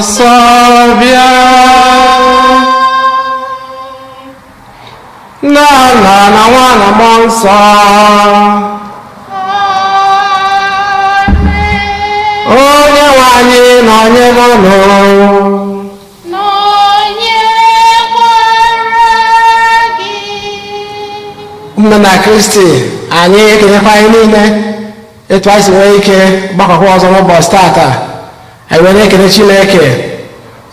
Nsọ bịa. Nna na na Nwa na Mmụọ Nsọ. Onye nwe anyị nọnyere unu. Nọnyekwara gị. Ụmụnne na Kristi, anyị ekelekwa anyị niile etu anyị si nwee ike gbakọkwa ọzọ n'ụbọchị tata. Anyị wee na-ekele Chineke,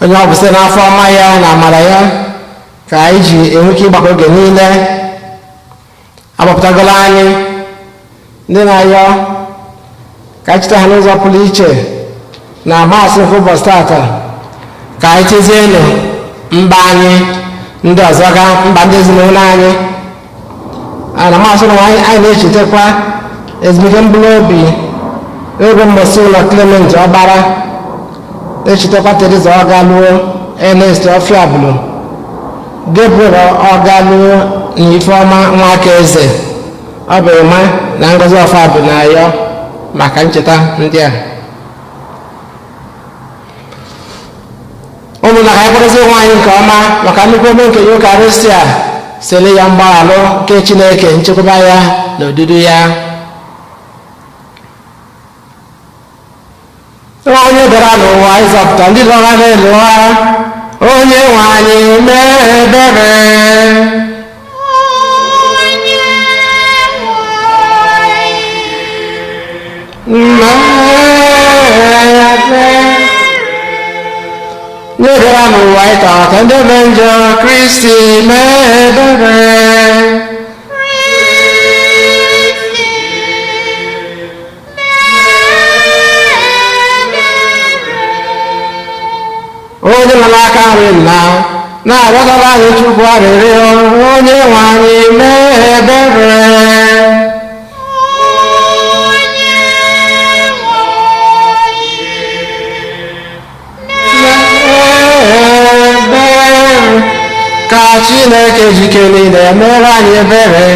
onye ọ bụ site n'afọ ọma ya na amara ya ka anyị ji enwe ike ịgbakọ oge niile. Agbapụtagola anyị ndị na-ayọ ka anyị cheta ha n'ụzọ pụrụ iche na maasị nke ụbọchị tata, ka anyị chezienụ mba anyị ndị ọzọ ga mba ndị ezinụlọ anyị. Ana masị na anyị na-echetakwa ezumike mkpụrụ obi ebe mmụsị ụlọ Clement Ọbara, na-echetakwa Teresa Ọgaluo, Ernest Ọfịabụlụ, Gabriel Ọgaluo na Ifeọma Nwaka Eze. Ọ bụ ịma na Ngozi Ọfabụ na-ayọ maka ncheta ndị a. Ụmụnna, ka anyị kwadozie onwe anyị nke ọma maka nnukwu eme nke Yukarịsịa, sele ya mgbaghalụ nke Chineke, nchekwaba ya na odudu ya. Onye bịara n'ụwa ịzọpụta ndị lọra n'elu ha, onye nwe anyị mee ebere. Onye nwe anyị. Mee ebere. Nye bịara n'ụwa ịta ọta ndị eme njọ, Kristi mee ebere. Kristi, mee ebere. Onye nọ n'aka nri nna na-arịọtara anyị Chukwu arịrịọ, onye nwe anyị mee ebere. Onye nwe anyị. Mee ebere. Ka Chineke jike niile mere anyị ebere,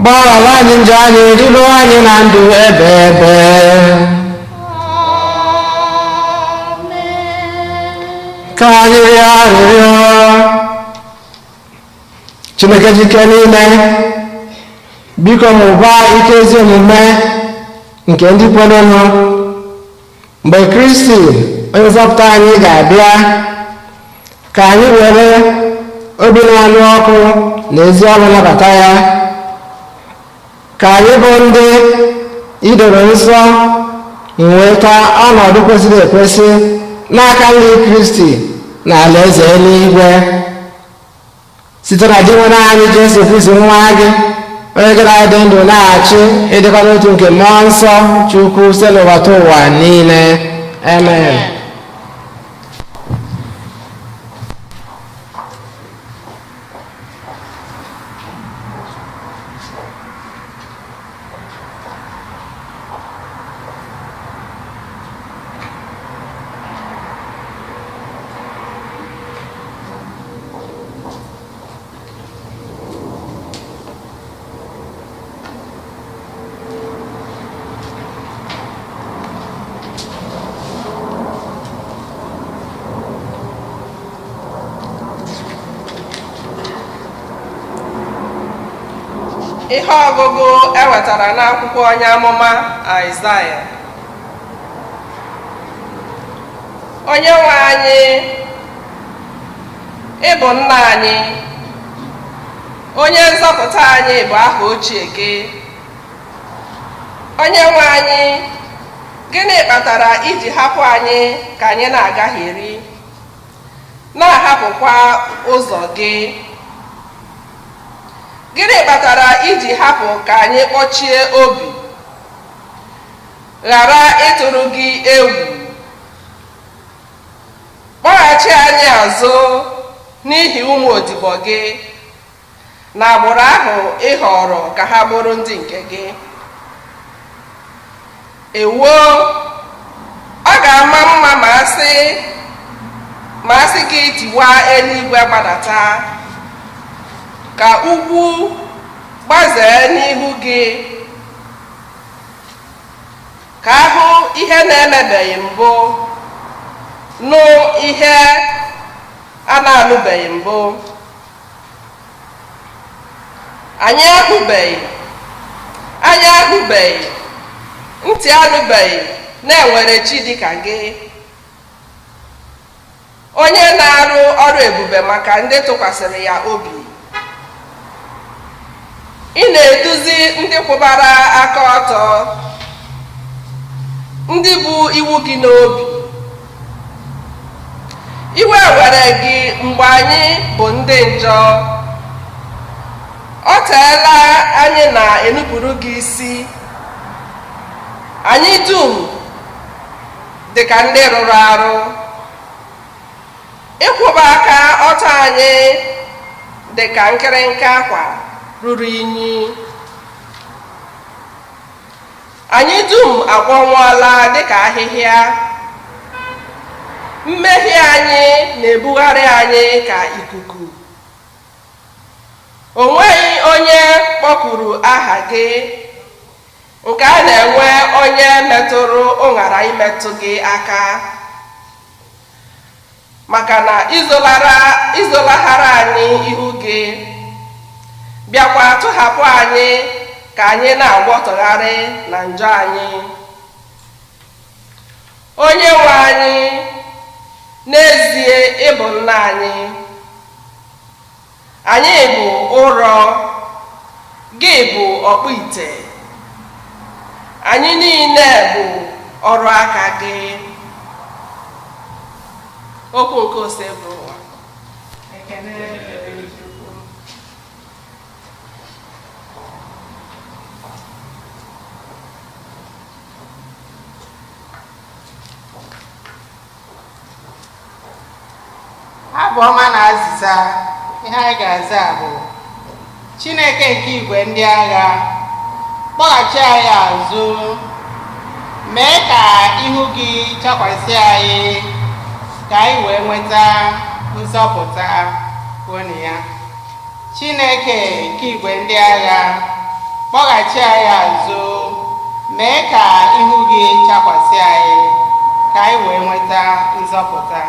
gbaghara anyị njọ anyị, duru anyị na ndụ ebe ebe. Amen. Ka anyị rịọ arịrịọ. Chineke jike niile, biko mụbaa ike ezi omume nke ndị kwerenụ mgbe Kristi onye nzọpụta anyị ga-abịa, ka anyị were obi na-anụ ọkụ na ezi ọrụ nabata ya, ka anyị bụ ndị idoro nsọ nweta ọnọdụ kwesịrị ekwesị n'aka nri Kristi na alaeze eluigwe, site na Dinwenụ anyị Jesu Kristi nwa gị, onye gị na-adị ndụ na-achị ịdịkwa n'otu nke Mmụọ Nsọ Chukwu site n'ụwa ta ụwa niile. Amen. Ihe ọgụgụ e wetara n'akwụkwọ onye amụma Aịzaya. Onye nwe anyị, ị bụ nna anyị, onye nzọpụta anyị bụ aha ochie gị. Onye nwe anyị, gịnị kpatara iji hapụ anyị ka anyị na-agagheri, na-ahapụkwa ụzọ gị? Gịnị kpatara iji hapụ ka anyị kpọchie obi, ghara ịtụrụ gị egwu? Kpọghachi anyị azụ n'ihi ụmụ odibo gị na agbụrụ ahụ ị họrọ ka ha bụrụ ndị nke gị. Ewoo, ọ ga-ama mma ma asị gị tiwaa eluigwe gbadata, ka ugwu gbazee n'ihu gị, ka ahụ ihe na-emebeghị mbụ, Nụ ihe a na-anụbeghị mbụ. Anyị ahụbeghị, anya ahụbeghị, ntị anụbeghị na-enwere chi dịka gị, onye na-arụ ọrụ ebube maka ndị tụkwasịrị ya obi. Ị na-eduzi ndị kwụbara aka ọtọ, ndị bụ iwu gị n'obi. Iwe were gị mgbe anyị bụ ndị njọ. Ọ teela anyị na-enupụrụ gị isi. Anyị dum dị ka ndị rụrụ arụ. Ịkwụba aka ọtọ anyị dị ka nkịrịnka akwa ruru unyi. Anyị dum akpọnwụọla dịka ahịhịa. Mmehie anyị na-ebugharị anyị ka ikuku. O nweghị onye kpọkuru aha gị, nke a na-enwe onye metụrụ ụṅara imetụ gị aka, maka na izolaghara anyị ihu gị, bịakwa tụhapụ anyị ka anyị na-agwọtọgharị na njọ anyị. Onye nwe anyị, n'ezie ịbụ nna anyị. Anyị bụ ụrọ, gị bụ ọkpụ ite. Anyị niile bụ ọrụ aka gị. Okwu nke Osebụrụwa. Ekene dịrị Chukwu. Abụ ọma na azịza. Ihe anyị ga-aza bụ: Chineke nke igwe ndị agha, kpọghachi anyị azụ, mee ka ihu gị chakwasị anyị, ka anyị wee nweta nzọpụta. Kwuonụ ya: Chineke nke igwe ndị agha, kpọghachi anyị azụ, mee ka ihu gị chakwasị anyị, ka anyị wee nweta nzọpụta.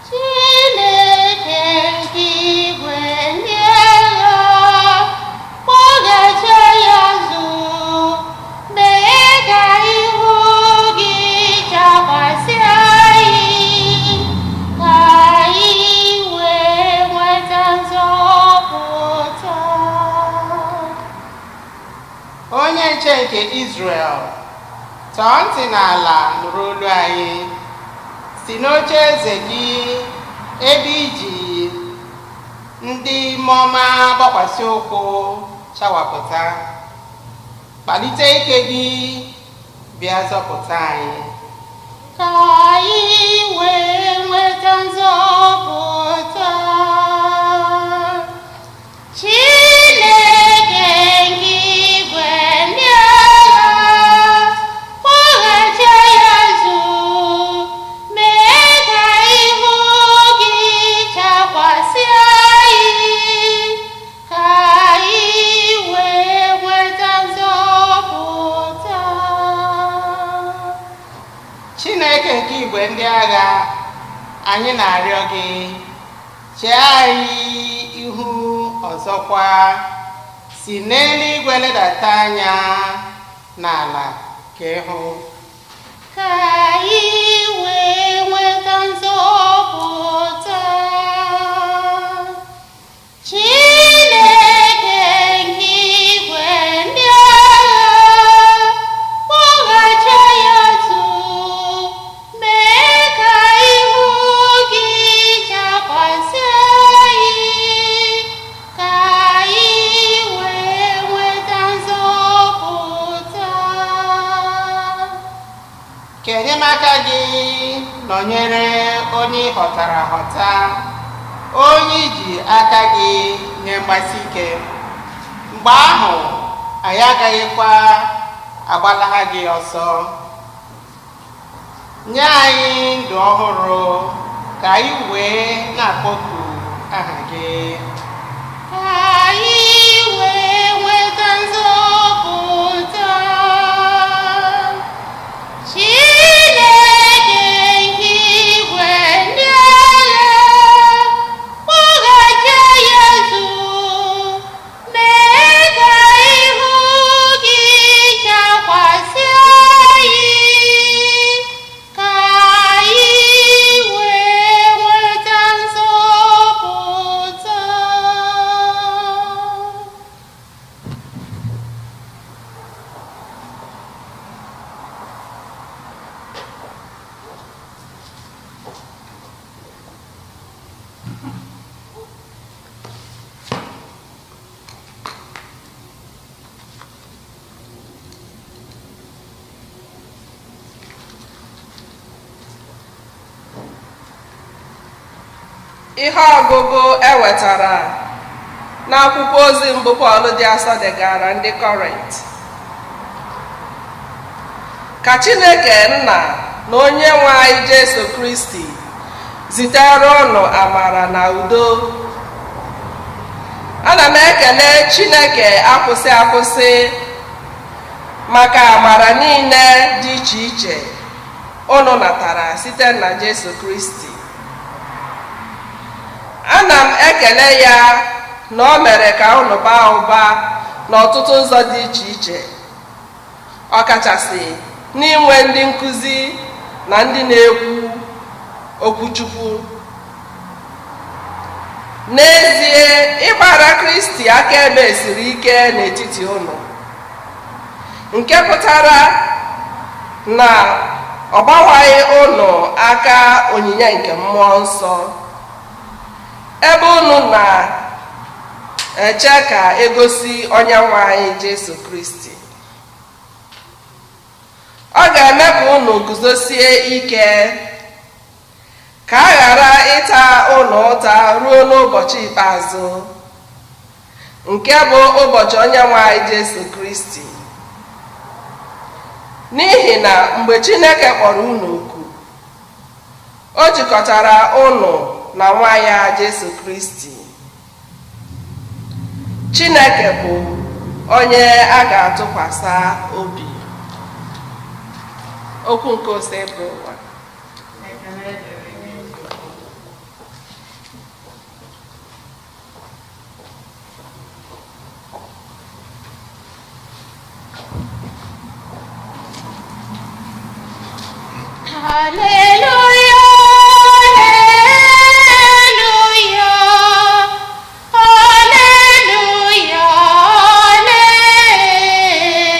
Chineke nke igwe ndị agha, kpọghachi anyị azụ, mee ka ihu gị chakwasị anyị, ka anyị wee nweta nzọpụta. Onye nche nke Israel, tọọ ntị n'ala nụrụ olu anyị. Si n'oche eze gị, ebe iji ndị mmụọma gbakwasị ụkwụ, chawapụta. Kpalite ike gị, bịa zọpụta anyị. Ka anyị wee nweta nzọpụta. Chineke nke igwe ndị agha, kpọghachi anyị azụ, mee ka ihu gị chakwasị anyị, ka anyị wee nweta nzọpụta. Chineke nke igwe ndị agha, anyị na-arịọ gị, chee anyị ihu ọzọkwa, si n'eluigwe ledata anya n'ala ka ịhụ. Ka anyị wee nweta nzọpụta. Chineke nke igwe ndị agha, kpọghachi anyị azụ, mee ka ihu gị chakwasị anyị, ka anyị wee nweta nzọpụta. Ka enyemaka gị nọnyere onye ị họtara ahọta, onye iji aka gị nye mgbasi ike. Mgbe ahụ anyị agaghịkwa agbalaha gị ọsọ. Nye anyị ndụ ọhụrụ, ka anyị wee na-akpọku aha gị. Ka anyị wee nweta nzọpụta. Chineke nke Ihe ọgụgụ e wetara n'akwụkwọ ozi mbụ Pọl dị asọ degara ndị Kọrint. Ka Chineke Nna na Onye nwe anyị Jesu Kristi zitere ụnụ amara na udo. Ana m ekele Chineke akwụsị akwụsị maka amara niile dị iche iche ụnụ natara site na Jesu Kristi. Ana m ekele ya na o mere ka ụnụ baa ụba n'ọtụtụ ụzọ dị iche iche, ọkachasị n'inwe ndị nkụzi na ndị na-ekwu okwuchukwu. N'ezie, ịgbara Kristi akaebe siri ike n'etiti ụnụ, nke pụtara na ọ gbawaghị ụnụ aka onyinye nke mmụọ nsọ, ebe unu na-eche ka egosi onye nwe anyị Jesu Kristi. Ọ ga-eme ka unu guzosie ike, ka a ghara ịta unu ụta ruo n'ụbọchị ikpeazụ, nke bụ ụbọchị onye nwe anyị Jesu Kristi. N'ihi na mgbe Chineke kpọrọ unu oku, o jikọtara unu na nwa ya Jesu Kristi. Chineke bụ onye a ga-atụkwasị obi. Okwu nke Osebụrụwa. Ekele dịrị gị, Chukwu. Hallelujah, hallelujah, hallelujah,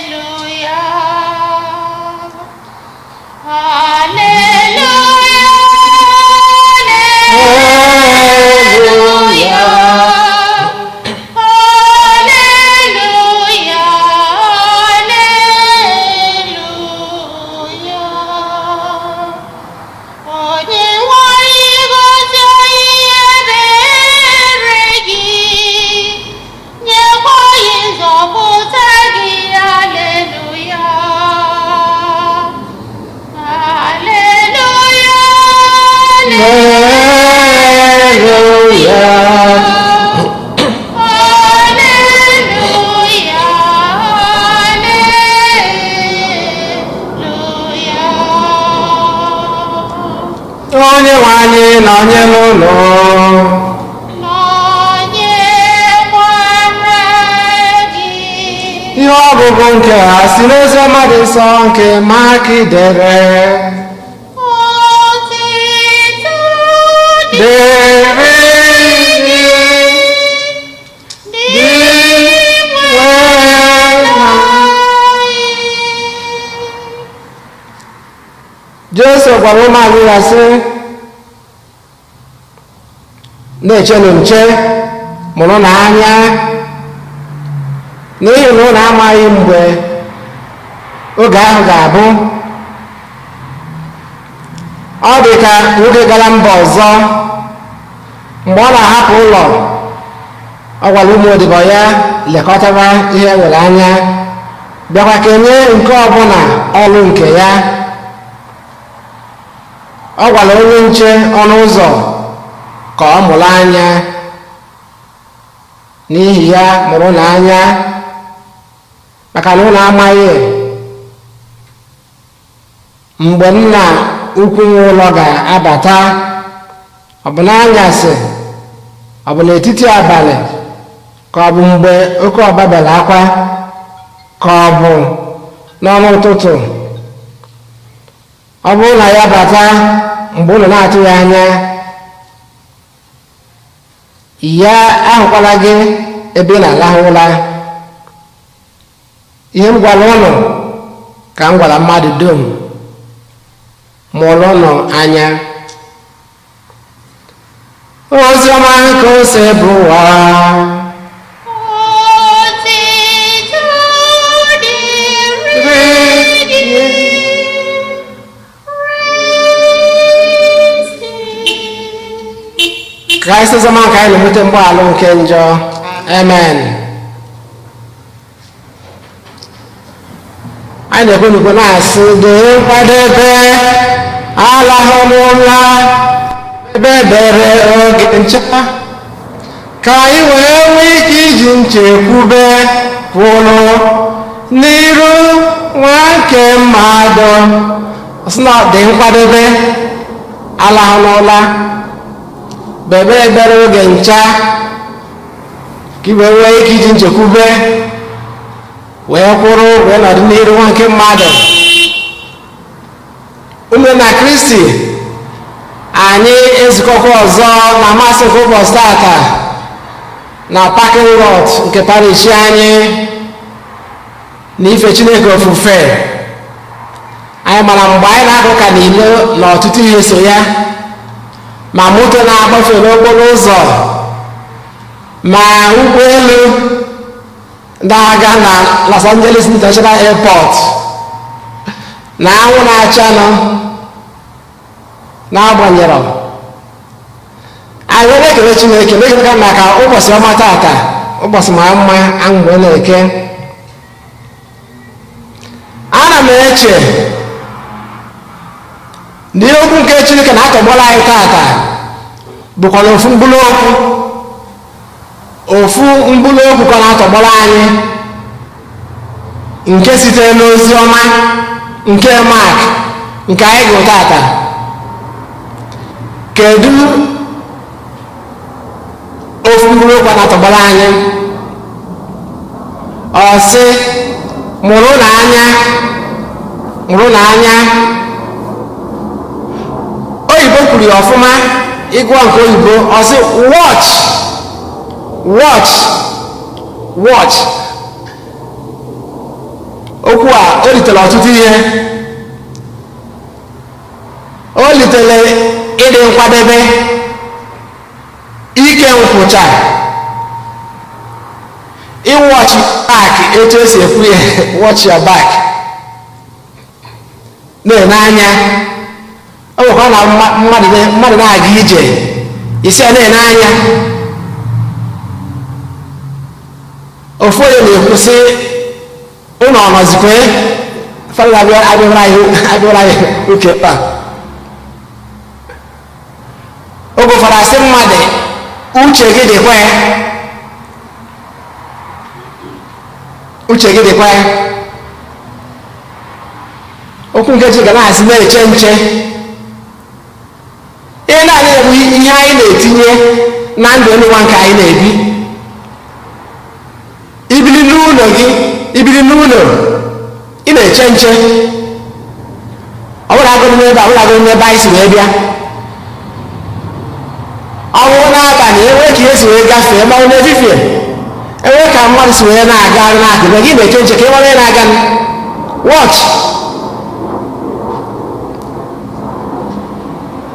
hallelujah. Hallelujah, hallelujah, hallelujah, hallelujah. Onye nwe anyị gọzie ebere gị, nyekwa anyị nzọpụta gị, haleluya. Haleluya, Haleluya. haleluya, haleluya. Onye nwe anyị na onye n'ụlọ. Nọnyekwara gị. Ihe ọgụgụ nke a si n'oziọma dị nsọ nke Mak dere. Otito Dịrị gị, dị dị nwe Jesu gwara ụmụazụ ya sị, na-echenụ nche, mụrụ na anya, n'ihi na ụnụ amaghị mgbe oge ahụ ga-abụ. Ọ dị ka nwoke gara mba ọzọ. Mgbe ọ na-ahapụ ụlọ, ọ gwara ụmụ odibo ya lekọtara ihe were anya, bịakwa kenye nke ọbụla ọlụ nke ya. Ọ gwara onye nche ọnụ ụzọ ka ọ mụrụ anya. N'ihi ya, mụrụ n'anya, maka na ụnụ amaghị mgbe nna ukwu nwe ụlọ ga-abata, ọ bụ n'anyasị, ọ bụ n'etiti abalị, ka ọ bụ mgbe oke ọba bere akwa, ka ọ bụ n'ọnụ ụtụtụ. Ọ bụrụ na ya bata mgbe ụnụ na-atụghị anya ya, ahụkwala gị ebe ị na-alahụ ụra. Ihe m gwara ụnụ ka m gwara mmadụ dum: mụrụ ụnụ anya. Oziọma nke Osebụwa. Otito dịrị gị, Kristi. Kraịst oziọma nke anyị na-enweta mgbaghara nke njọ. Amen. Anyị na-ekwe n'ukwe na-asị dị nkwadebe alahụrụla ebe ebere oge ncha ka anyị wee nwee ike iji nchekwube kwụrụ n'iru nwa nke mmadụ. Sị na ọ dị nkwadebe alahụrụla bebe ebere oge ncha ka i wee nwee ike iji nchekwube wee kwụrụ wee nọdụ n'iru nwa nke mmadụ. Ụmụ na Kristi, anyị ezukọkwa ọzọ na masị nke ụbọchị tata na parking lot nke parish anyị na ife Chineke ofufe. Anyị mara mgbe anyị na-agụ ka n'ilo na ọtụtụ ihe so ya, ma moto na-agbafe n'okporo ụzọ, ma ụgbọelu na-aga na Los Angeles International Airport, na anwụ na-achanụ. N'agbanyere anyị wee na-ekele Chineke, na-ekele maka ụbọchị ọma tata, ụbọchị mara mma anwụ wee na-eke. Ana m eche na ihe okwu nke Chineke na-atọgbọrọ anyị tata bụkwa na ofu mkpụrụ okwu, ofu mkpụrụ okwu ka ọ na-atọgbọrọ anyị, nke sitere n'ozi ọma nke Mak nke anyị gụrụ tata. Kedu ofu mkpụrụ okwu a na-atọgbọrọ anyị? Ọ sị mụrụ n'anya, mụrụ n'anya. Oyibo kwuru ya ọfụma. Ịgụọ nke oyibo, ọ sị watch, watch, watch. Okwu a o litere ọtụtụ ihe. O litere ịdị nkwadebe, ike nkwụcha, ịwatch back, etu esi ekwu ya, watch your back, na-ene anya. O nwekwa na mmadụ na-aga ije, isi a na-ene anya. Ofu onye na-ekwu sị ụlọ ọ nọzikwe fada abịara anyị oke taa. Oge ụfọdụ asị mmadụ uche gị dịkwa ya, uche gị dịkwa ya. Okwu nke Chineke na-asị na-eche nche. Ihe naanị bụ ihe anyị na-etinye na ndụ n'ụwa nke anyị na-ebi. Ibili n'ụlọ gị, ibili n'ụlọ, ị na-eche nche. Ọ bụrụ agụrụ n'ebe a, ọ bụrụ agụrụ n'ebe anyị si wee bịa. Ọ bụrụ n'abalị, enwee ka ihe si wee gafee, ma ọ bụ n'efifie, enwee ka mmadụ si wee na-aga n'akụkụ gị, na-eche nche ka ị mara ihe na-aga. Watch.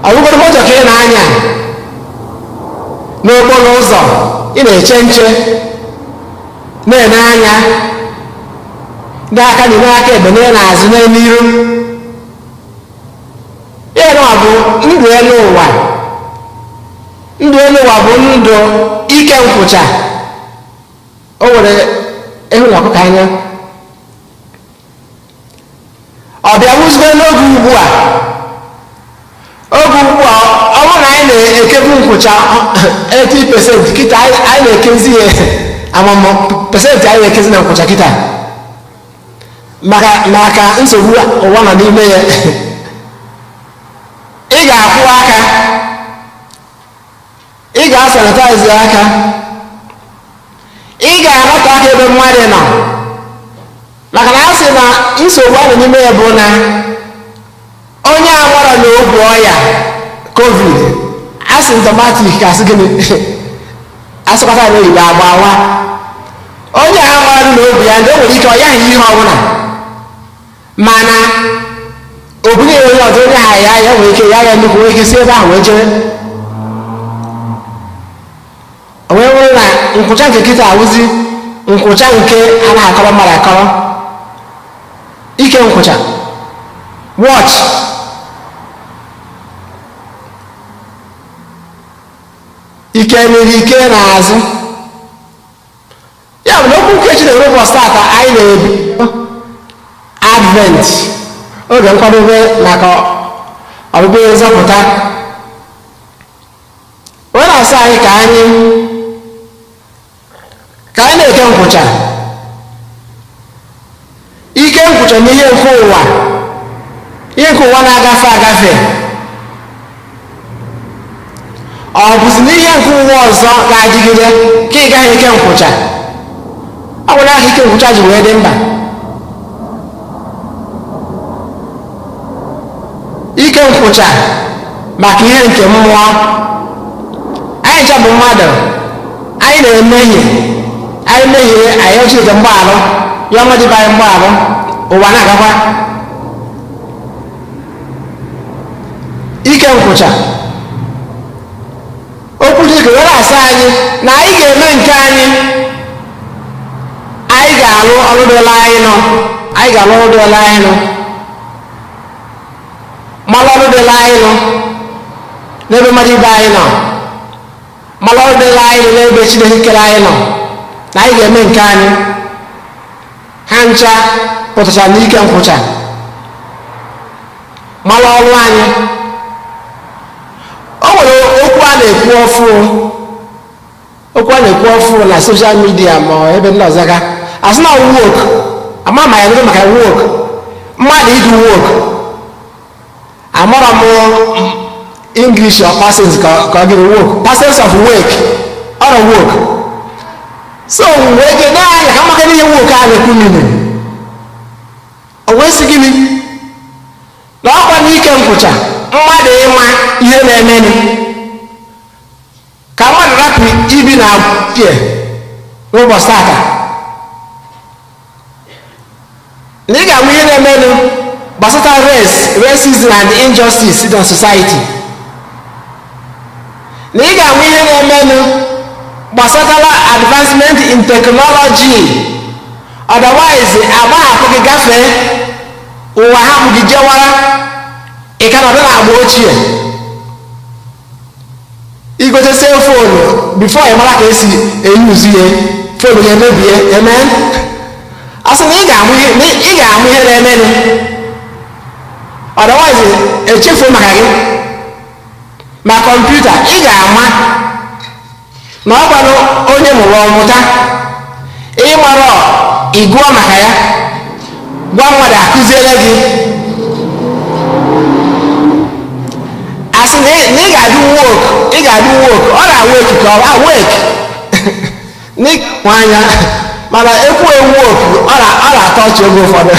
Ọ bụgoro moto ka ị na-anya n'okporo ụzọ, ị na-eche nche, na-ene anya n'aka na n'aka ekpe, n'azụ, n'iru. Ihe na bụ ndụ elu ụwa. Ndụ elu ụwa bụ ndụ ike nkwụcha. O nwere ịhụ na ọkụkọ anya. Ọ bịa wụzikwa n'oge ugbu a. Oge ugbu a, ọ bụrụ na anyị na-ekebu nkwụcha 80%, kịta anyị na-ekezi ya amamọ pesentị anyị na-ekezi na nkwụcha kịta, maka nsogbu ụwa nọ n'ime ya. Ị ga-akwụ aka, ị ga-asanitaizi aka, ị ga-anọte aka ebe mmadụ nọ, maka na a sị na nsogbu a nọ n'ime ya bụ na onye amara na ogwu ọya covid asymptomatic, asị gịnị asịkpata n'oyibo agbawa onye a mara na obi ya ndị o nwere ike ọ yaghị ihe ọbụla, mana obunye ya onye ọzọ, onye ahụ ya ya nwere ike ya ya nnukwu nwere ike si ebe ahụ wee jere. Nkwụcha nke kịta awụzi nkwụcha nke anaghị akọrọ mmadụ akọrọ. Ike nkwụcha watch. Ike n'ihu, ike n'azụ. Ya bụ na okwu nke Chineke ụbọchị taata, anyị na-ebi Advent, oge nkwadobe maka ọbịbịa nzọpụta, wee na-asị anyị ka anyị na-eke nkwụcha, ike nkwụcha n'ihe nke ụwa, ihe nke ụwa na-agafe agafe. Ọ bụzi n'ihe nke ụwa ọzọ ga-adịgide ka ị gaghị eke nkwụcha? Ọ bụ n'aka ike nkwụcha ji wee dị mkpa. Ike nkwụcha maka ihe nke mmụọ. Anyị ncha bụ mmadụ, anyị na-emehie. Anyị mehie, anyị yọọ Chineke mgbaghalụ, ya ọnwa dịbe anyị mgbaghalụ, ụwa na-agakwa. Ike nkwụcha, okwu Chineke were asị anyị na anyị ga-eme nke anyị. Anyị ga-alụ ọrụ dịla anyị nọ, anyị ga-alụ ọrụ dịla anyị nọ, malụ ọrụ dịla anyị nọ n'ebe mmadụ ibe anyị nọ, malụ ọrụ dịla anyị nọ n'ebe Chineke kere anyị nọ, na anyị ga-eme nke anyị. Ha ncha pụtacha n'ike nkwụcha, malụ ọrụ anyị. O nwere okwu a na-ekwu ọfụ, okwu a na-ekwu ọfụ na social media ma ọ ebe ndị ọzọ ga asị na woke. Ama ma ya nụrụ maka woke, mmadụ ịdị woke. Amara m English or persons ka ọ gịnị woke, persons of wake, ọrụ woke. So wee jee n'anya ka maka ihe woke a na-ekwu mmiri. O wee sị gịnị? Na ọkwa n'ike nkwụcha, mmadụ ịma ihe na-emenụ, ka mmadụ rapụ ibi na pie n'ụbọchị tata, na ị ga-amụ ihe na-emenụ gbasata race, racism and injustice in society, na ị ga-amụ ihe na-emenụ gbasatala advancement in technology. Otherwise, agbahapụ gị gafee ụwa, hapụ gị jewara, ị ka nọdụ na agba ochie. Igote cellphone, before ị mara ka esi eyuzu ya, phone ya emebie. Amen. A sị na ị ga-amụ ihe, na ị ga-amụ ihe na-emenụ, otherwise echefuo maka gị. Ma kọmputa, ị ga-ama na ọ gwanụ onye mụrụ ọmụta. Ịmara, ịgụọ maka ya, gwa mmadụ akụziere gị. Asị na ị ga-adị woke, ị ga-adị woke. Ọ na-awake ka ọ awake n'ịkwa anya, mana ekwu woke, ọ na-atọ ọchị oge ụfọdụ.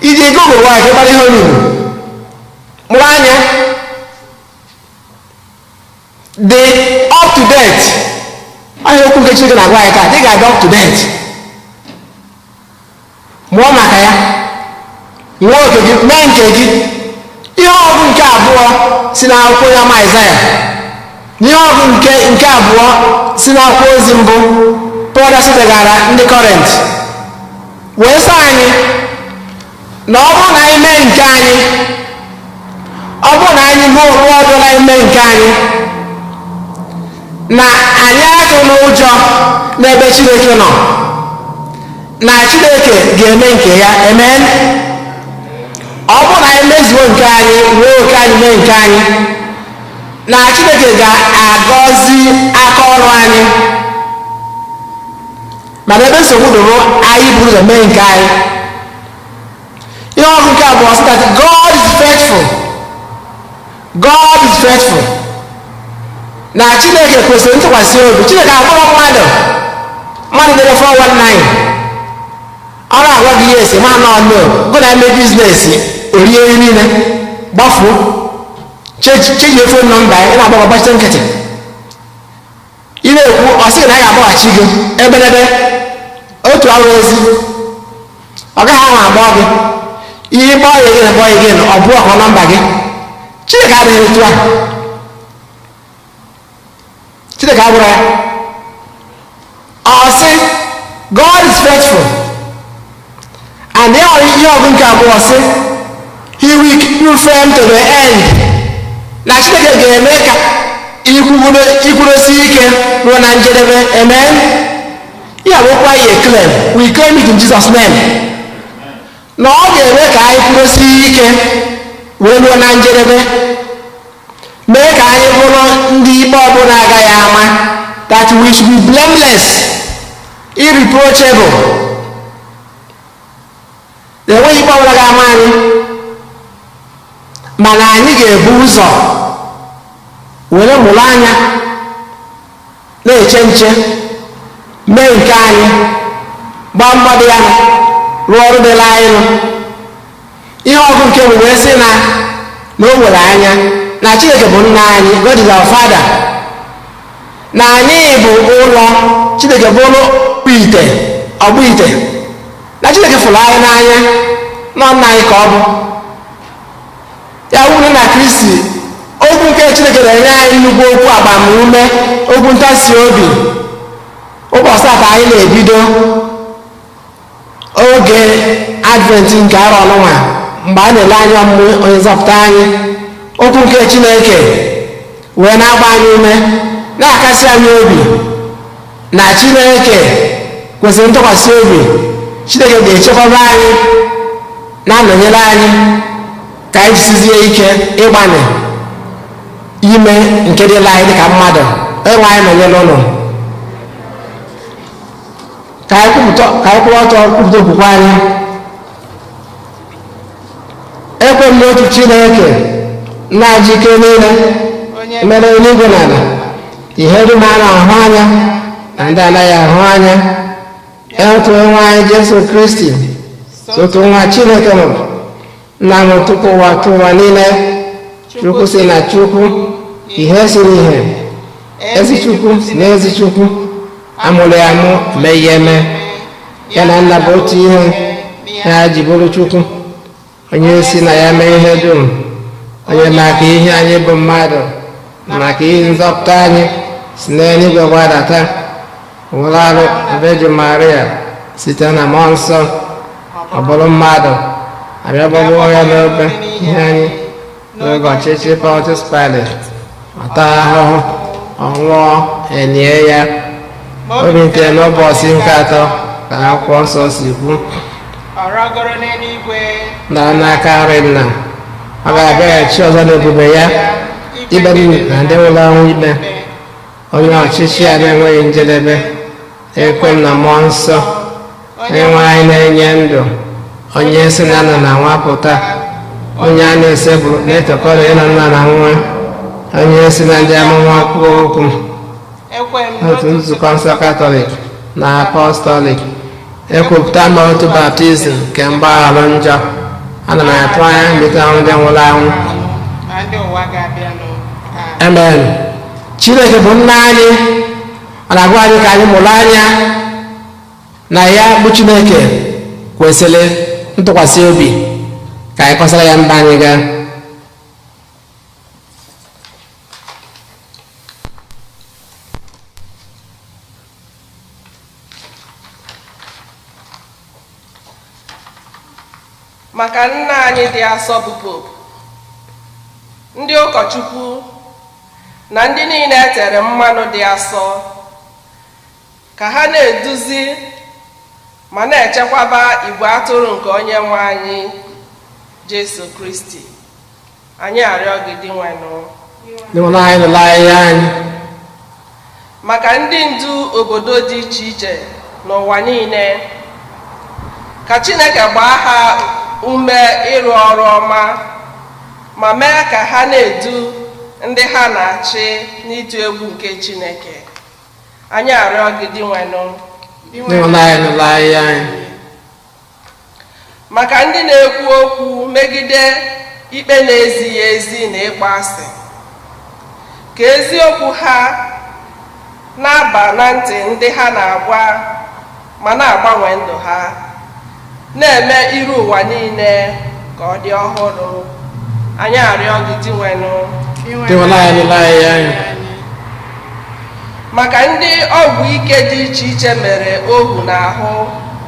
Iji Google nwaanyị ka ịmara ihe o ruru, mụrụ anya, dị up to date. Ahịa okwu nke Chineke na-agwa anyị taa, dị ga-adị up to date. Mụọ maka ya, nwee oke gị, mee nke gị. Ihe ọgụ nke abụọ si n'akwụkwọ ya ma Aịzaya, ihe ọgụ nke abụọ si n'akwụkwọ ozi mbụ Pọl degara ndị Kọrint, wee sị anyị na ọ bụrụ na anyị mee nke anyị, ọ bụrụ na anyị rụọ rụọ ọdụ na anyị mee nke anyị, na anyị atụ n'ụjọ n'ebe Chineke nọ, na Chineke ga-eme nke ya. Amen. Ọ bụrụ na anyị mezuo nke anyị, nwee oke anyị, mee nke anyị, na Chineke ga-agọzi aka ọrụ anyị. Mana ebe nsogbu dụrụ, anyị buru ụzọ mee nke anyị. Ihe ọgụ nke abụọ sị that God is faithful. God is faithful, na Chineke kwesịrị ntụkwasị obi. Chineke akpọrọ mmadụ, mmadụ dere 419, ọ na-agwa gị yes, ma nọ no gụ na eme business, orie ihe niile, gbafuo, chejie phone number. Ị na-agba, gbachite nkịtị. Ị na-ekwu, ọ sị na ya ga-agbaghachi gị ebelebe otu arụ ezi, ọ gaghị ahụ agbọ gị ihe gbọọ ya gị gbọọ ya gị, ọ bụ ọkọ number gị. Chineke adịghị etu a. Chineke abụrụ ya. Sị, God is faithful. And ya ihe ọgụ nke abụọ sị, He will keep you firm to the end, na Chineke ga-eme ka ikwudosi ike ruo na njedebe. Amen. Ya bụkwa ihe claim, we claim it in Jesus' name, na ọ ga-eme ka anyị kwudosie ike wee ruo na njedebe, mee ka anyị bụrụ ndị ikpe ọbụla agaghị ama, that we should be blameless, irreproachable. Enweghị ikpe ọbụla ga-ama anyị, mana anyị ga-ebu ụzọ were mụrụ anya na-eche nche, mee nke anyị, gbaa mbọ dị ya, rụọ ọrụ dịla anyị nụ. Ihe ọgụ nke bụ wee sị na o nwere anya na Chineke bụ nna anyị. God is our father, na anyị bụ ụlọ Chineke, bụ ụlọ ite ọgbụ ite, na Chineke fụrụ anyị n'anya, nọ nna anyị ka ọ bụ. Ya wuru na Kristi, okwu nke Chineke na-enye anyị nnukwu okwu agbamume, okwu ntasi obi. Ụbọchị atọ anyị na-ebido oge Advent nke arọ ọnụnwa, mgbe a na-ele anya ọmụmụ onye nzọpụta anyị, okwu nke Chineke wee na-agba anyị ume, na-akasi anyị obi na Chineke kwesịrị ntụkwasị obi. Chineke ga-echekwaba anyị, na-anọnyere anyị, ka anyị jisizie ike ịgbanị ime nke dịla anyị dịka mmadụ. Enwe anyị nọnyere ụlọ, ka anyị kwụrụ ọtọ kwupụta okwukwe anyị. Ekwe m n'otu Chineke, na-ajị ike niile, mere eluigwe na ala, ihe dum a na-ahụ anya na ndị anaghị ahụ anya, otu nwa anyị Jesu Kristi, otu nwa Chineke mụrụ, nna m tupu ụwa tụ ụwa niile, Chukwu si na Chukwu, ihe si n'ihe, ezi Chukwu si na ezi Chukwu, amụrụ ya amụ, eme ihe eme, ya na nna bụ otu ihe, ya ji bụrụ Chukwu, onye si na ya mee ihe dum, onye maka ihe anyị bụ mmadụ, maka ihe nzọpụta anyị, si n'eluigwe gbadata, nwụrụ arụ Virgin Maria, site na mmụọ nsọ, ọ bụrụ mmadụ, abịa ya n'obe ihe anyị n'oge ọchịchị Pontius Pilate, ọ taa ahụhụ, ọ nwụọ, enye ya, obi nke n'ụbọchị nke atọ, ka akwụkwọ nsọ si kwu, ọ rọgoro n'eluigwe, na n'aka nri nna, ọ ga-abịaghachi ọzọ n'ebube ya, ikpe na ndị nwụrụ anwụ ikpe, onye ọchịchị ya na-enweghị njedebe. Ekwe m na mmụọ nsọ, onye nwe anyị na-enye ndụ, onye si na nna na nwa pụta, onye a na-esebụrụ na-etokọrọ ya na nna na nwa, onye si na ndị amụma kwuo okwu, ekwe m otu nzukọ nsọ Katọlik na Apọstọlik, ekwupụta ma otu baptizim nke mgbaghara njọ, ana m atụ anya mbilite n'ọnwụ ndị nwụrụ anwụ na ndị ụwa ga-abịanụ. Amen. Chineke bụ nna anyị, ọ na-agwa anyị ka anyị mụrụ anya na ya bụ Chineke kwesịrị ntụkwasị obi, ka anyị kọsara ya mba anyị gaa. Maka nna anyị dị asọ bụ Popu, ndị ụkọchukwu na ndị niile e tere mmanụ dị asọ, ka ha na-eduzi ma na-echekwaba igwe atụrụ nke onye nwe anyị Jesu Kristi, anyị arịọ gị, Dinwenụ. Dinwenụ anyị, nụla ahịhịa anyị. Maka ndị ndu obodo dị iche iche n'ụwa niile, ka Chineke gbaa ha ume ịrụ ọrụ ọma ma mee ka ha na-edu ndị ha na-achị n'ịtụ egwu nke Chineke, anyị arịọ gị, Dinwenụ. Dinwenụ anyị, nụla ahịhịa anyị. Maka ndị na-ekwu okwu megide ikpe na-ezighị ezi na ịkpọ asị, ka eziokwu ha na-aba na ntị ndị ha na-agwa ma na-agbanwe ndụ ha, na-eme iru ụwa niile ka ọ dị ọhụrụ, anyị arịọ gị, Dinwenụ. Dinwenụ anyị, nụla ahịhịa anyị. Maka ndị ọgwụ ike dị iche iche mere ohu n'ahụ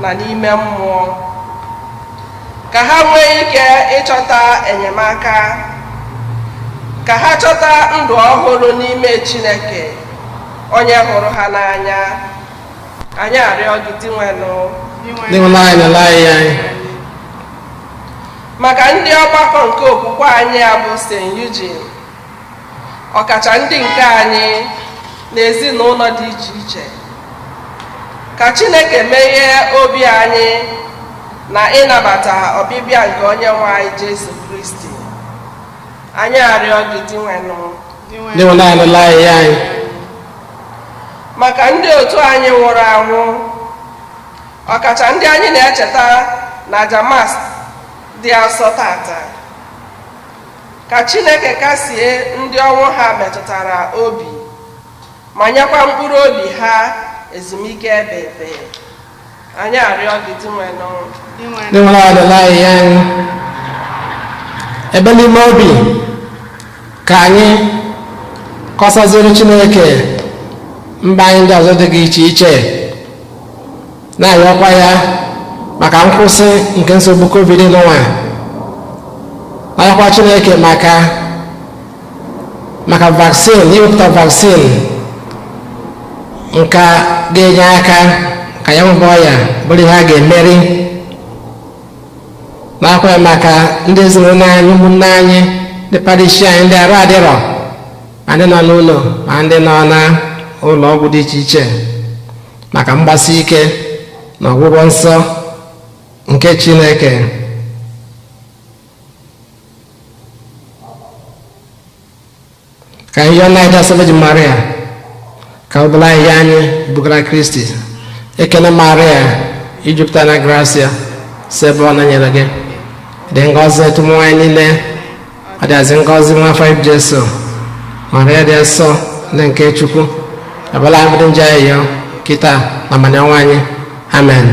na n'ime mmụọ, ka ha nwee ike ịchọta enyemaka, ka ha chọta ndụ ọhụrụ n'ime Chineke onye hụrụ ha n'anya. Anyị arịọ gị, Dinwenụ. Dinwenụ anyị, nụrụ anyị anyị. Maka ndị ọgbakọ nke okwukwe anyị a bụ St. Eugene, ọkacha ndị nke anyị na ezinụlọ dị iche iche, ka Chineke meghee obi anyị na ịnabata ọbịbịa nke onye nwe anyị Jesu Kristi. Anyị arịọ gị, Dinwenụ. Dinwenụ anyị, nụrụ anyị anyị. Maka ndị otu anyị nwụrụ anwụ, ọkacha ndị anyị na-echeta na Jamas dị asọ tata, ka Chineke kasie ndị ọnwụ ha metụtara obi ma nyekwa mkpụrụ obi ha ezumike ebe ebe. Anyị arịọ gị, Dinwenụ. Dinwenụ anyị, nụrụ anyị anyị. Ebe n'ime obi ka anyị kọsaziri Chineke mba anyị ndị ọzọ dị iche iche, na-ayọkwa ya maka nkwụsị nke nsogbu COVID n'ụwa, na-ayọkwa Chineke maka vaccine, iwepụta vaccine nke ga-enye aka ka ya nwebe ọya bụrụ ihe a ga-emeri, na-akwa ya maka ndị ezinụlọ anyị, ụmụnne anyị, ndị parish anyị, ndị arụ adịrọ, ma ndị nọ n'ụlọ ma ndị nọ na ụlọ ọgwụ dị iche iche, maka mgbasi ike na ọgwụgwọ nsọ nke Chineke. Ka anyị yọọ Nna Virgin Maria ka ọ bụla anyị anyị bugara Kristi. Ekene Maria, ijupụta na gracia, si ebe ọ nọnyere gị, dị ngọzi tụmụ nwaanyị niile, ọ dịazị ngọzi nwa afọ Jesu. Maria dị nsọ, ndị nke Chukwu, abala anyị ndị nje ayọ kịta na manya ọnwa anyị. Amen.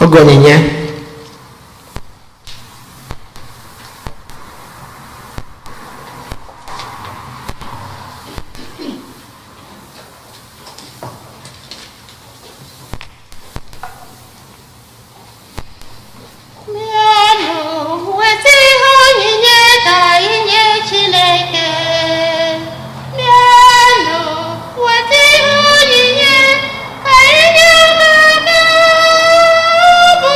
Oge onyinye. Bịanụ weta ihe onyinye ka anyị nye Chineke. Bịanụ weta ihe onyinye ka anyị nye Ọbaba bụ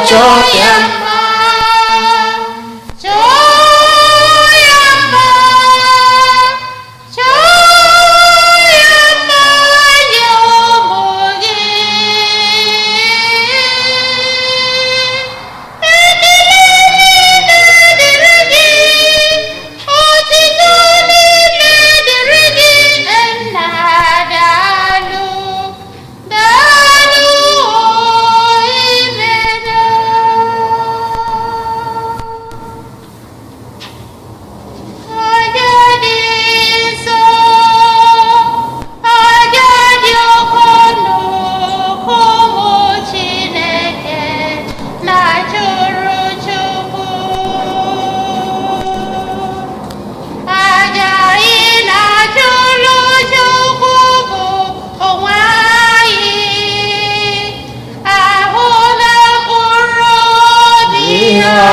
chọọ ya mma, chọọ ya mma, chọọ ya mma nye ụmụ gị. Ekele niile dịrị gị, otuto niile dịrị gị, Nna daalụ, daalụ o imela. Aja dị nsọ, aja dị oke ọnụ, ụmụ Chineke na-achụrụ Chukwu. Aja ị na-achụrụ Chukwu bụ onwe anyị, ahụ na mkpụrụ obi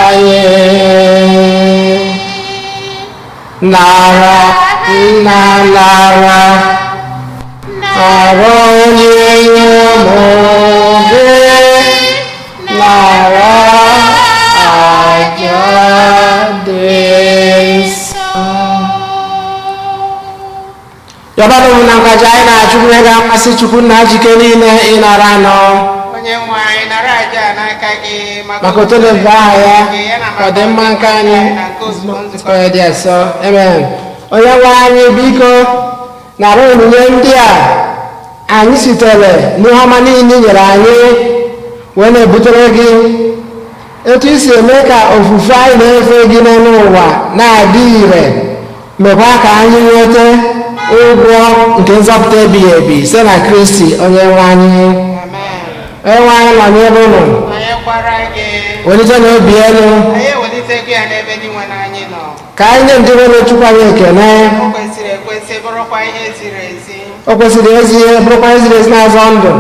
anyị. Nara nna nara arụ onye ụmụ gị nara aja dị nsọ. Yọbara m na nkaja anyị na-achụkwu ihe ga-amasị Chukwu nna jike niile ịnara anọ Onye nwe anyị nara aja a n'aka gị maka otolo bụ aha ya gị, ya na ka ọ dị mma nke anyị na nke ozugbo nzukọ nzukọ ya dị asọ. Amen. Onye nwe anyị biko nara onyinye ndị a anyị sitere n'ihe ọma niile i nyere anyị wee na-ebutere gị etu i si eme ka ofufe anyị na-efe gị n'elu ụwa na-adị ire mekwa ka anyị nweta ụgwọ nke nzọpụta ebighị ebi site na Kristi onye nwe anyị. Amen. Onye nwe anyị nọnyere unu. Nọnyekwara gị. Welite na obi elu. Anyị ewelitego ya n'ebe dị nwe anyị nọ. Ka anyị nye ndị nwere Chukwu anyị ekele. O kwesịrị ekwesị bụrụkwa ihe ziri ezi. O kwesịrị ezi ihe bụrụkwa ihe ziri ezi na-azọ ndụ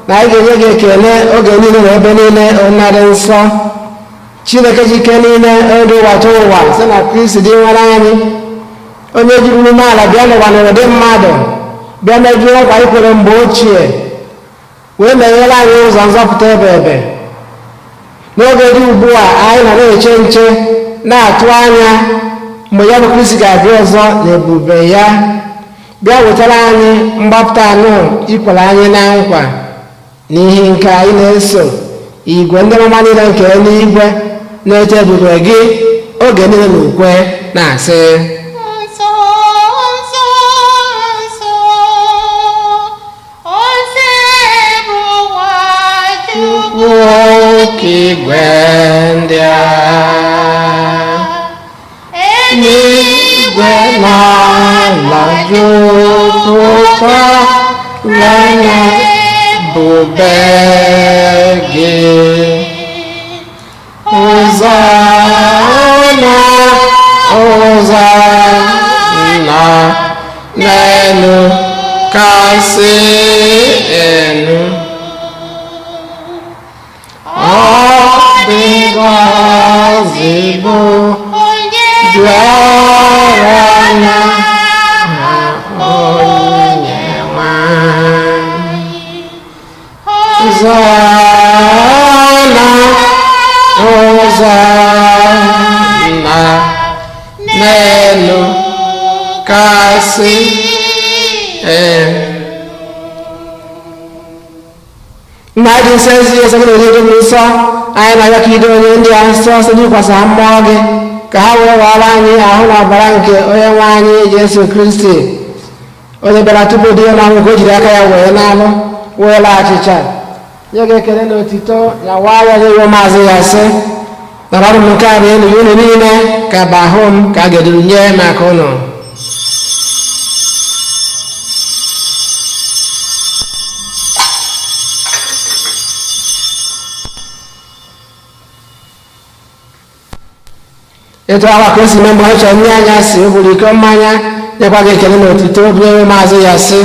na anyị ga-enye gị ekele oge niile na ebe niile onye dị nsọ Chineke ji ike niile onye dị ụwa tụ ụwa site na Kristi dị nwere anyị onye jiri umeala bịa n'ụwa n'ụdị mmadụ bịa mejuo nkwa i kwere mgbe ochie wee meghere anyị ụzọ nzọpụta ebe ebe. N'oge dị ugbu a anyị nọ na-eche nche na-atụ anya mgbe ya bụ Kristi ga-abịa ọzọ n'ebube ya bịa wetara anyị mgbapụta anụ ikwere anyị na nkwa. N'ihi nke anyị na-eso igwe ndị amụma niile nke eluigwe na-eche ebube gị oge niile na ukwe na-asị: Nsọ, nsọ, nsọ, ose bụ ụwa Chukwu. Oke igwe ndị a Eluigwe n'igwe na ala jupụtara na ebube gị. Hosanna, Hosanna, n'elu kasị elu. Ọ dị ngọzi bụ Onye bịara n'aha Onyenwe anyị. Hosanna, Hosanna, n'elu kasị elu. Nna dị nsọ ezi ezi gị na-edo m nsọ anyị na-arịọ ka ido onye ndị a nsọ site n'ikwasa mmụọ gị ka ha wee ghọrọ anyị ahụ na ọbara nke onye nwe anyị Jesu Kristi onye bịara tupu dị ya na anwụ ka o jiri aka ya wee n'anụ wee laa achịcha nye gị ekele na otito ya waa ya nye ya maazị ya sị nara m nke a na elu unu niile ka bụ ahụ m ka a ga-eduru nye maka unu. Etu awa ka o si mee mgbe ọ chọrọ nye anya si o buru iko mmanya nyekwa gị ekele na otito bunye maazị ya sị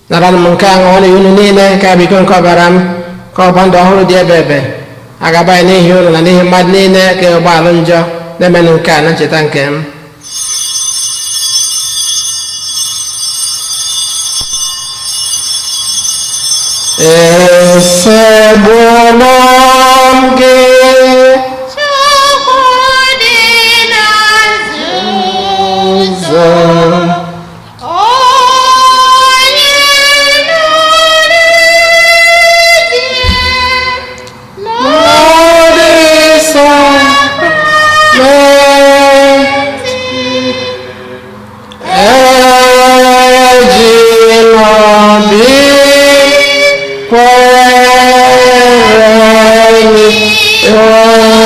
nara m nke a ṅụọ na unu niile ka bụ iko nke ọbara m ka ọgba ndụ ọhụrụ dị ebe ebe agabanye n'ihi ụlọ na n'ihi mmadụ niile ka ụgbọalụ njọ na-emenụ nke a na ncheta nke m. Esegbula m gị. Chukwu dị na nzuzo, onye nọ n'ezie N'ọdịsọ ejila obi kwere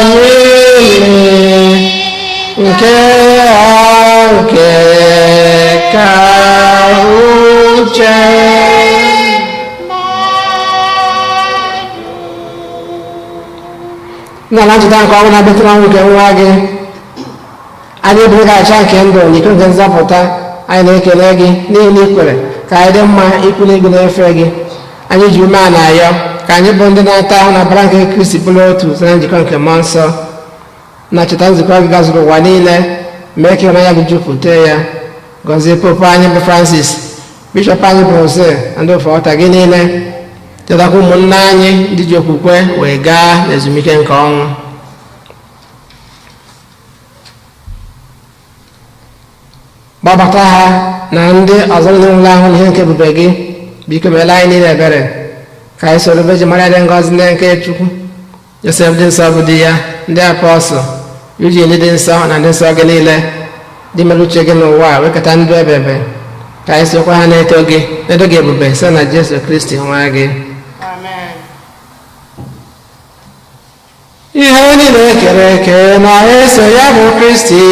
omimi nke a nke ka uche. Nna na ncheta nke ọnwụ na-abịatara ọnwụ nke nwa gị, anyị eburu gị acha nke ndụ na iko nke nzọpụta. Anyị na-ekele gị n'ihi na i kwere ka anyị dị mma ikwu n'igwe na-efe gị. Anyị ji ume a na-ayọ ka anyị bụ ndị na-ata ahụ na bara nke Kristi bụrụ otu site na njikọ nke mmụọ nsọ. Na cheta nzukọ gị gazuru ụwa niile, mee ka ịhụnanya gị jupụta ya. Gọzie popu anyị bụ Francis, bishọp anyị bụ Jose, na ndị ofe ọta gị niile. Chetakwa ụmụnne anyị ndị ji okwukwe wee gaa n'ezumike nke ọnwụ. Gbabata ha na ndị ọzọ niile nwụrụ ahụ n'ihe nke ebube gị. Biko meela anyị niile ebere, ka anyị soro Virgin Maria dị ngọzi nne nke Chukwu, Josef dị nsọ bụ di ya, ndị apọstụl, Eugene ndị dị nsọ na ndị nsọ gị niile dị mere uche gị n'ụwa a wekọta ndụ ebebe, ka anyị sokwa ha na-eto gị na-edo gị ebube site na Jesu Kristi nwa gị. Amen. Ihe niile ekere eke na-eso ya bụ Kristi,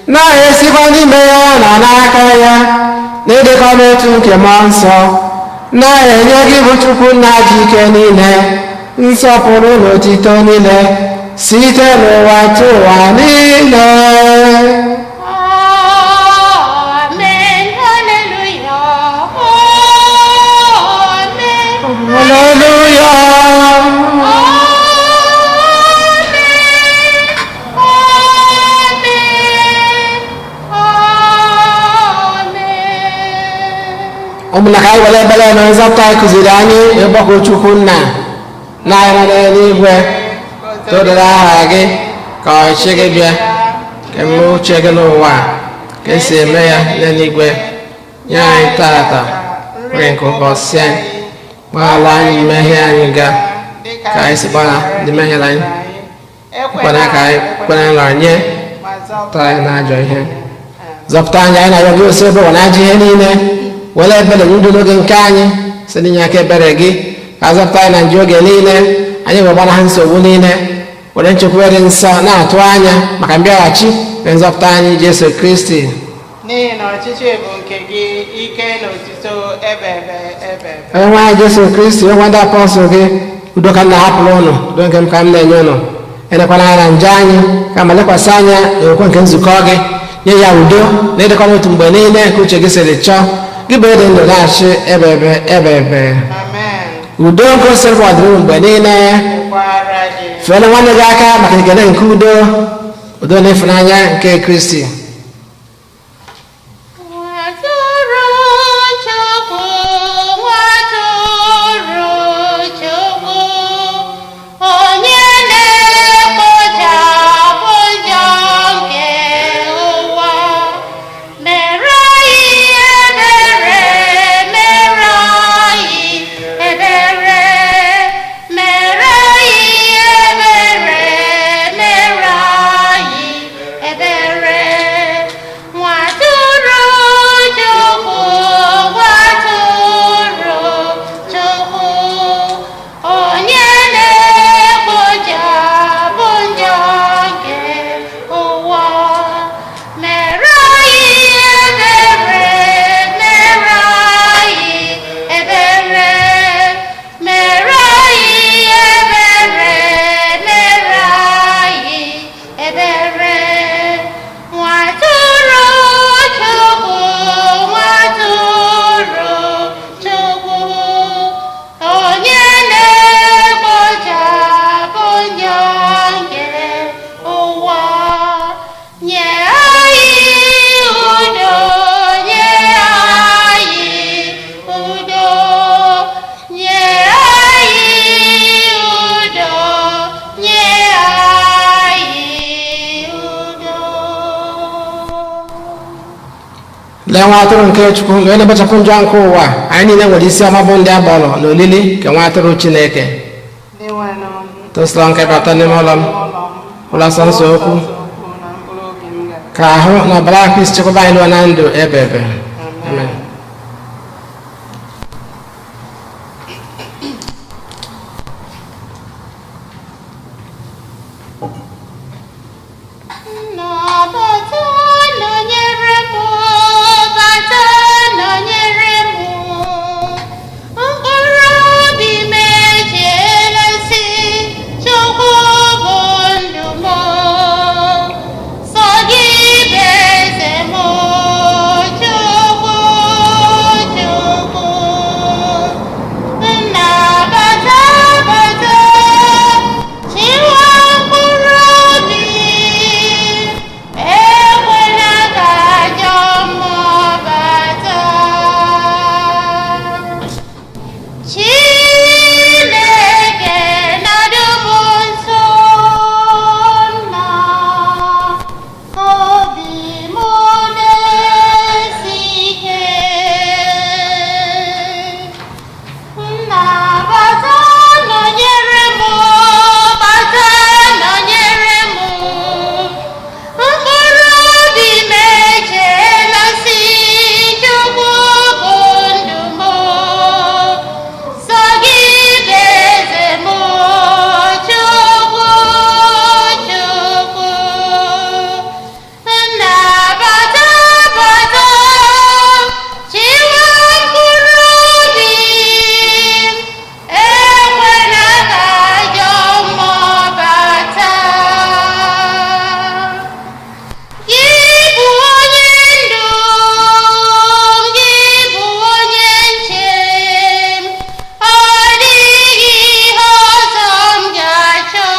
na-esikwa n'ime ya na n'aka ya, na-edekọ n'otu nke mmụọ nsọ, na-enye gị bụ Chukwu nna ji ike niile nsọpụrụ na otito niile site n'ụwa tụ ụwa niile. Amen. Hallelujah. Amen. Haleluya. Amen. Amen. Amen. Ụmụnna, ka anyị were ebere na nzọpụta anyị kụziri anyị ịgbakọ Chukwu nna na anyị nọ n'eluigwe, todoro aha gị, ka ọchịchị gị bịa, ka eme uche gị n'ụwa ka esi eme ya n'eluigwe. Nye anyị tata nri nke ụbọchị anyị. Gbaghara anyị mmehie anyị ga ka anyị si gbaghara ndị mehiere anyị. Ekwena ka anyị kwere nranye taa anyị n'ajọ ihe. Zọpụta anyị, anyị na-arịọ gị, osi ebe ụwa na ajọ ihe niile. Were ebere nye udo n'oge nke anyị, site n'inye aka ebere gị ka a zọpụta anyị na nje oge niile, anyị wee gbanaha nsogbu niile, were nchekwube dị nsọ na-atụ anya maka mbịaghachi na nzọpụta anyị Jesu Kristi. N'ihi na ọchịchị bụ nke gị, ike na otuto ebe ebe ebe ebe. Onye nwe anyị Jesu Kristi, onye ndị apọstụl gị, udo ka m na-ahapụrụ ụnụ, udo nke m ka m na-enye ụnụ. Elekwana anya na njọ anyị, kama lekwasị anya na okwukwe nke nzukọ gị. Nye ya udo na ịdịkọ n'otu mgbe niile nke uche gị siri chọọ, gị bụ ịdị ndụ na-achị ebe ebe ebe ebe. Amen. Udo nke osiri ọdịrị mgbe niile. Dịkwara gị. Fere nwanne gị aka maka ekele nke udo, udo na ịfụnanya nke Kristi. Nwatụrụ Chukwu, nwatụrụ Chukwu, onye na-ekpochapụ njọ nke ụwa, mere anyị ebere, mere anyị ebere, mere anyị ebere, mere anyị ebere. Lee nwa atụrụ nke Chukwu onye na-ekpochapụ njọ nke ụwa. Anyị niile nwere isi ọma bụ ndị agbọrọ na olili nke nwa atụrụ Chineke. Tụsịrọ nke bata n'ime ụlọ m, ụlọ nsọ nsọ okwu, ka ahụ na ọbara Kristi chekwaba anyị ruo na ndụ ebe ebe. Amen. Nnabata nọnyere m, bata nọnyere m, mkpụrụ obi m echeela sị, Chukwu bụ ndụ m, sọ gị bụ eze m, Chukwu, Chukwu. Nnabata bata, chiwa mkpụrụ obi, ekwela ka ajọ mmụọ bata. Chineke nọdụ m nso, nna, obi m na-esi ike. Nnabata nọnyere m, bata nọnyere m, mkpụrụ obi m echeela sị, Chukwu bụ ndụ m, sọ gị bụ eze m, Chukwu, Chukwu. Nnabata bata, chiwa mkpụrụ obi, ekwela ka ajọ mmụọ bata. Gị bụ onye ndu, gị bụ onye nche m, ọ dịghị ihe ọzọ m ga-achọ.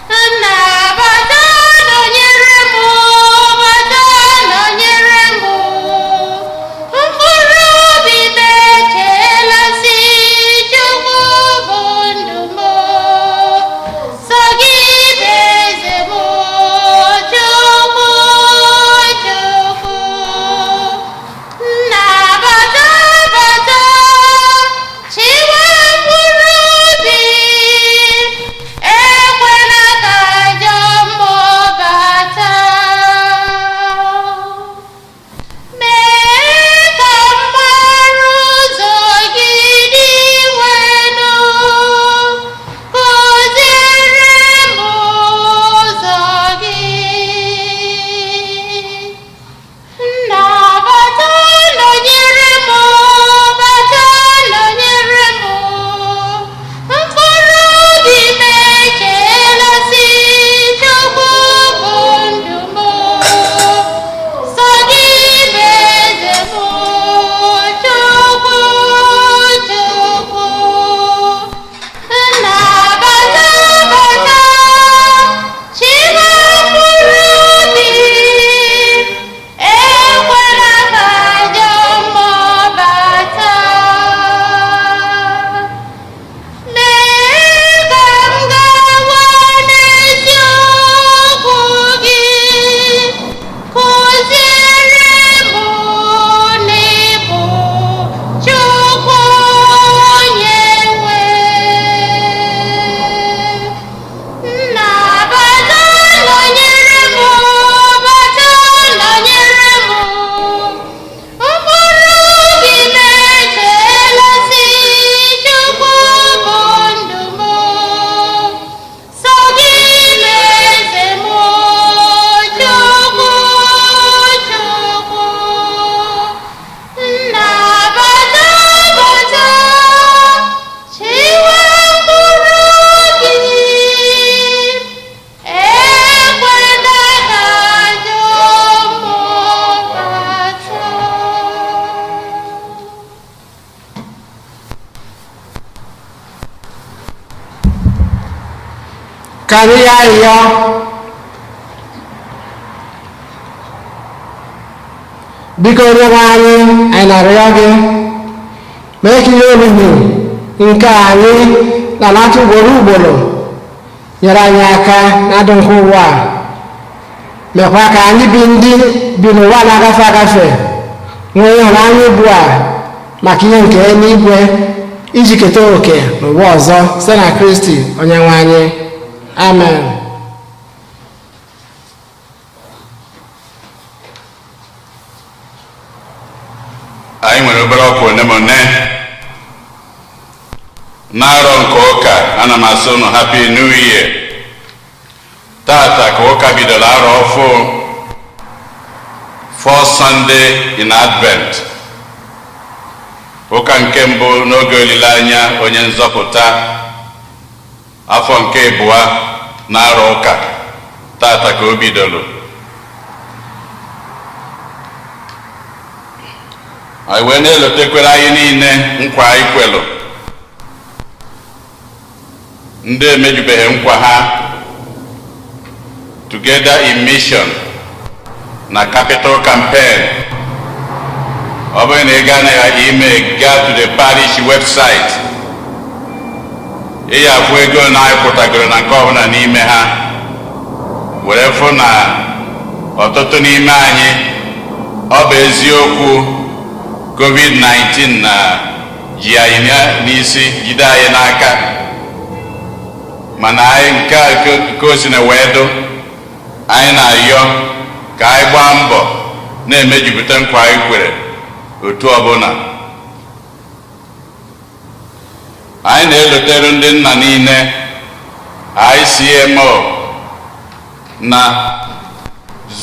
Nnabata nọnyere m, bata nọnyere m, mkpụrụ obi m echeela sị, Chukwu bụ ndụ m, sọ gị bụ eze m, Chukwu, Chukwu. Nnabata bata, chiwa mkpụrụ obi, ekwela ka ajọ mmụọ bata. Mee ka mgbara ụzọ gị dị nwenu, kụziere m ụzọ gị. Nnabata nọnyere m, bata nọnyere m, mkpụrụ obi m echeela sị, Chukwu bụ ndụ m, sọ gị bụ eze m, Chukwu, Chukwu. Nnabata bata, chiwa mkpụrụ obi, ekwela ka ajọ mmụọ bata. Mee ka m gawa n'eziokwu gị, kụziere m na ị bụ Chukwu onye nwe. Nnabata nọnyere m, bata nọnyere m, mkpụrụ obi m echeela sị, Chukwu bụ ndụ m, sọ gị bụ eze m, Chukwu, Chukwu. Nnabata bata, chiwa mkpụrụ obi, ekwela ka ajọ mmụọ bata. Ka anyị yọọ arịrịọ. Biko Onyenwe anyị, anyị na-arịọ gị, mee ka ihe olulu nke anyị na-anata ugboro ugboro nyere anyị aka na ndụ nke ụwa a. Mekwa ka anyị bi ndị bi n'ụwa na-agafe agafe nwee ịhụnanya ugbu a maka ihe nke eluigwe, iji keta oke n'ụwa ọzọ, site na Kristi onye nwe anyị. Amen. Anyị nwere obere ọkwa one ma one n'arọ nke ụka. Ana m asị unu Happy New Year. Tata ka ụka bidoro arọ ọfụ, First Sunday in Advent, ụka nke mbụ n'oge olileanya onye nzọpụta, afọ nke abụọ n'arọ ụka. Tata ka o bidoro. Anyị wee na-elotekwere anyị niile nkwa anyị kwelụ. Ndị emejubeghị nkwa ha, Together in Mission na Capital Campaign, ọ bụrụ na ị gaa na ya email, gaa to the parish website, ị ya afụ ego na anyị kwụtagoro na nke ọbụla n'ime ha, were fụ na ọtụtụ n'ime anyị, ọ bụ eziokwu, COVID-19 na ji anyị n'isi, jide anyị n'aka, mana anyị nke a ka o si na wee dụ anyị na-ayọ ka anyị gbaa mbọ na-emejupụta nkwa anyị kwere. Otu ọbụla anyị na-elotere ndị nna niile ICMO na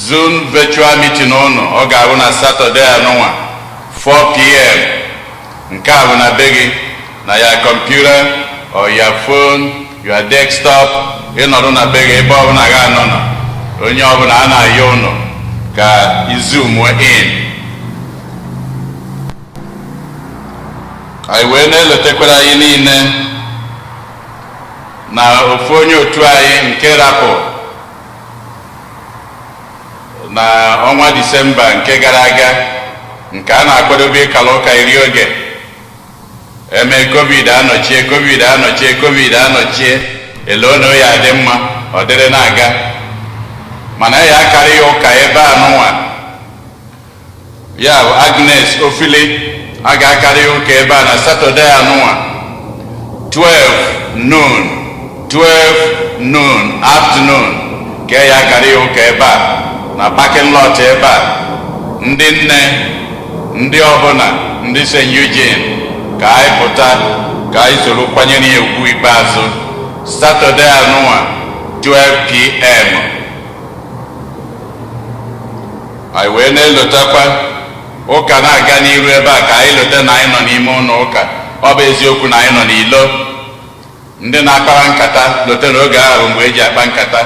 Zoom virtual meeting ụnụ, ọ ga-abụ na Saturday anụnwa, 4 p.m. Nke a bụ na be gị, na ya computer or your phone, your desktop, ịnọdụ na be gị, ebe ọbụla ga anọ nọ, onye ọbụla a na-ayọ ụnụ ka izoom in. Anyị wee na-elotekwara anyị niile na ofu onye otu anyị nke rapụ na ọnwa Disemba nke gara aga, nke a na-akwadobe ịkala ụka iri oge eme, COVID anọchie, COVID anọchie, COVID anọchie, eloo na ya adị mma, ọ dịrị na-aga, mana ya akarị ya ụka ebe a nụnwa. Ya bụ Agnes Ofili, a ga-akarị ya ụka ebe a na Saturday anụnwa, 12 noon, 12 noon afternoon ka ya akarị ya ụka ebe a na parking lot ebe a. Ndị nne, ndị ọbụla, ndị St. Eugene, ka anyị pụta ka anyị soro kwanyere ya ugwu ikpeazụ, Saturday anụnwa, 12 p.m. Anyị wee na-elotakwa ụka na-aga n'iru ebe a, ka anyị lote na anyị nọ n'ime ụlọ ụka. Ọ bụ eziokwu na anyị nọ n'ilo, ndị na-akpara nkata lote na oge ahụ mgbe eji akpa nkata,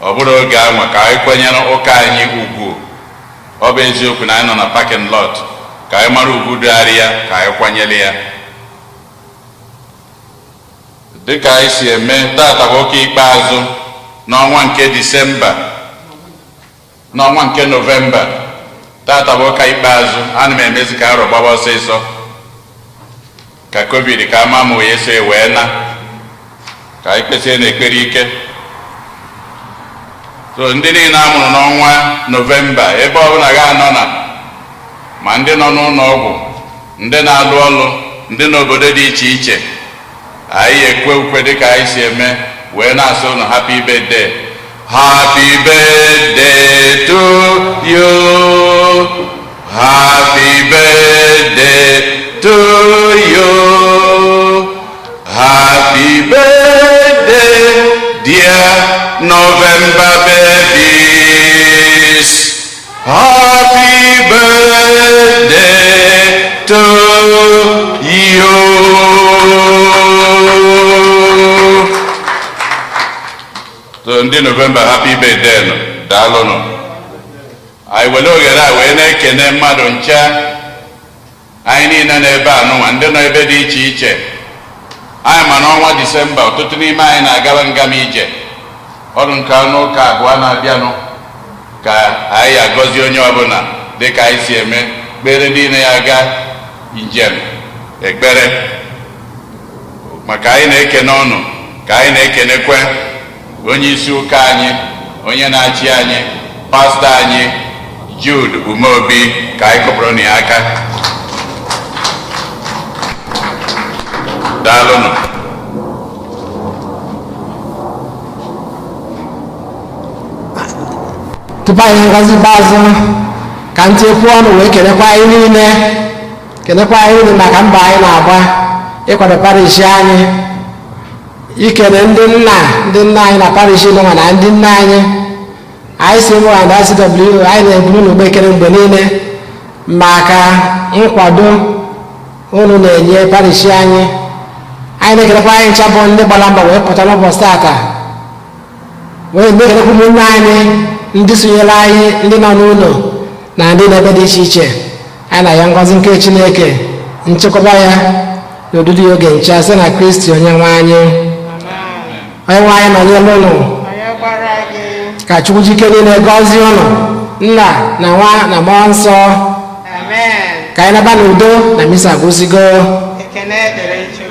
ọ bụrụ oge anwa ka anyị kwenyere ụka anyị ugwu. Ọ bụ eziokwu na anyị nọ na parking lot, ka anyị mara ugwu dịgharị ya, ka anyị kwanyere ya dịka anyị si eme. Tata bụ ụka ikpeazụ n'ọnwa nke Disemba, n'ọnwa nke Nọvemba. Tata bụ ụka ikpeazụ. Ana m emezi ka arọ gbaba ọsịsọ, ka COVID ka ama ma onye so wee na ka anyị kpesie n'ekpere ike. So ndị niile a mụrụ n'ọnwa Nọvemba, ebe ọbụla ga-anọ na, ma ndị nọ n'ụlọ ọgwụ, ndị na-alụ ọlụ, ndị n'obodo dị iche iche, anyị ekwe ukwe dịka anyị si eme, wee na-asị ụnụ happy birthday. Happy birthday to you, happy birthday to you, happy birthday, dear November babies, happy birthday to you. So ndị November, happy birthday nụ, daalụnụ. Anyị were oghere a wee na-ekene mmadụ ncha anyị niile n'ebe a nụnwa, ndị nọ ebe dị iche iche. Anyị ma n'ọnwa Disemba ọtụtụ n'ime anyị na-agaba ngam ije ọrụ nke anụ ụka abụọ na-abịanụ, ka anyị agọzi onye ọbụla dịka anyị si eme, kpere niile ya aga njem ekpere. Maka anyị na-ekene ọnụ, ka anyị na-ekenekwe onye isi ụka anyị. Onye na-achị anyị, pastọ anyị Jude Umeobi, ka anyị kụpụrụ na ya aka. Daalụnụ. Tupu anyị ngọzi ikpeazụ, ka ntị ekwu ọnụ wee kelekwa anyị niile, kelekwa anyị niile maka mbọ anyị na-agba ịkwado parish anyị, ikele ndị nna, ndị nna anyị na parish nwa na ndị nna anyị. Anyị si mụ na ICW, anyị na-eburu n'ugbo ekele mgbe niile maka nkwado unu na-enye parish anyị. Anyị na-ekelekwa anyị ncha bụ ndị gbara mbọ wee pụta n'ụbọchị tata, wee na-ekelekwa ụmụnne anyị ndị sonyere anyị, ndị nọ n'ụlọ na ndị n'ebe dị iche iche. Anyị na ya ngọzi nke Chineke, nchekwaba ya na odudu ya oge ncha, site na Kristi onye nwe anyị. Onye nwe anyị nọnyere ụnụ. Onye gwara gị? Ka Chukwu jike niile gọzie ụnụ, Nna na Nwa na Mmụọ Nsọ. Amen. Ka anyị naba n'udo na misa agwụzigo. Ekene dịrị.